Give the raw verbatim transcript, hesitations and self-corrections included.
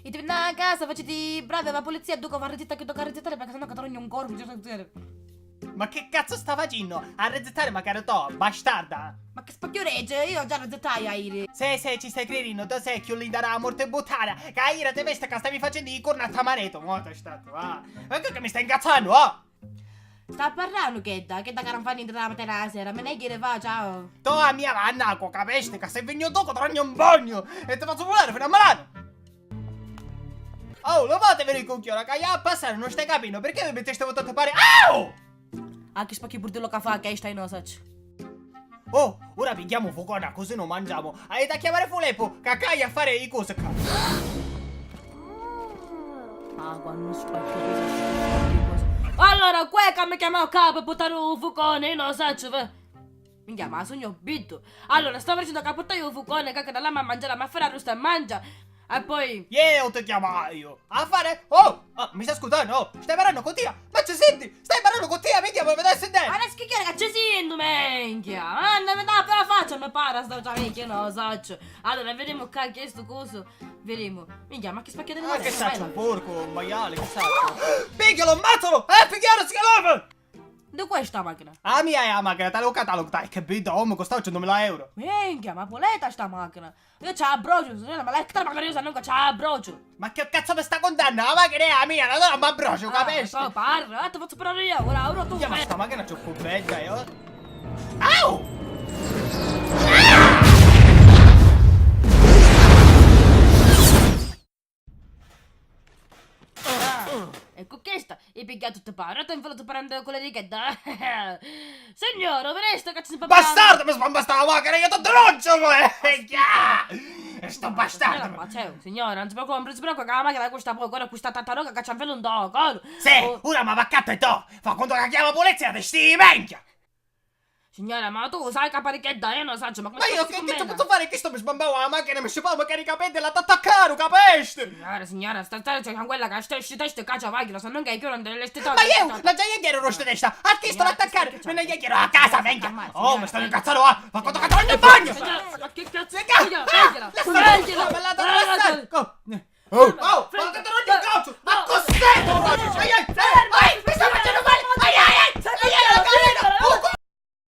Iti nna casa, faciti bravi, va pulizia, duca va a rizittari chi tocca rizittari, perché sennò ca torognu un corpu, già. Ma che cazzo sta facinnu? A rizittari macari to, bastarda! Ma che spacchiu rece, io già rizittai airi. Se, se, ci stai cridinnu, tu sei chiù linda da morte buttana, ca airi ti vesti ca stavi facennu i corna a ta maretu, mo te statu, ah! Ma che, che mi stai incazzannu, oh! Sta parrannu chedda, chedda ca non fa niente dalla mattina alla sera, me ne ghiri, va, ciao. To a mia vanna, co capesti ca sei vignutu co trognu un bognu e ti fazzu vulari fino a Milano! Oh, levatevi il cucchiolo, ca ia a passare non stai capendo perché vi metteste vottate pari. Au! Ah, che spacchi burdello ca fa, che stai no saccio. Oh, ora pigliamo fucona, così non mangiamo. Avete a chiamare Fuleppo, ca ca ia a fare i cose ca. Ah, quando spacchi cosa, spacchi cosa. Allora, qua che mi chiama capo, portare un fucone, io non saccio, ve. Minchia, ma sugnu bittu. Allora, stava dicennu ca purtai u fucone, ca da là ma mangiare, ma fare arrosto e mangia. E poi Ieu ti chiamaiu. A fare? Oh! Ah, mi stai ascoltando? Oh, stai parlando con tia? Ma ci senti? Stai parlando con tia? Minchia, ma mi stai sentendo? Ma che schicchiere ca ci sento, minchia! Anna, mi dà per la faccia, mi pare, sta già minchia, no, saccio. Allora, vediamo qua che sto coso. Vediamo. Minchia, ma che spacchiate di Ah, che saccio, un porco, un maiale, che saccio. Piglialo, ammazzalo! Eh, piglialo, si chiama! Di questa macchina? A mia è la macchina, tale un catalogo, dai, che bidda, oh, mi costa centomila euro. Minchia, ma pulita sta macchina. Io c'ho la brocio, signora, ma l'è magari io sanno che c'ho la brocio. Ma che cazzo mi sta contando? La macchina è la mia, allora mi abbrocio, ah, capisci? Ma parla, ah, ti faccio parlare io, ora, ora tu. Io, ma sta macchina c'ho più bella, io. Au! Ah, e cu chesta i pigghia tutti pari, ora ti infilu tutti parenti con le richedda. Signora, vedeste che ci si fa. Bastardo, mi sbambasta la macchina, io ti denunciu, eh! E sto bastardo! Signora, ma c'è, signora, non si preoccupa, non si preoccupa, che la macchina costa poco, ora questa tartaruga che ci ha infilu un do, colo. Sì, ora ma va a capo e do, fa conto che chiama polizia, ti sti minchia! Signora, ma tu sai ca pari chedda, io non saccio, ma come. Ma io che, che ci posso fare? Che sto mi sbambavo la macchina, mi scippavo magari i capelli e la t'attaccaru, capesti? Signora, signora, sta, sta, c'è quella che sta, sta, sta, caccia vai, lo so, non che io non le sto. Ma io, la già ieri ero rosto testa, a chi sto l'attaccare? Non è che ero a casa, venga. Oh, mi sto incazzando, ah, ma quanto cazzo in bagno? Ma che cazzo? Venga, venga, venga.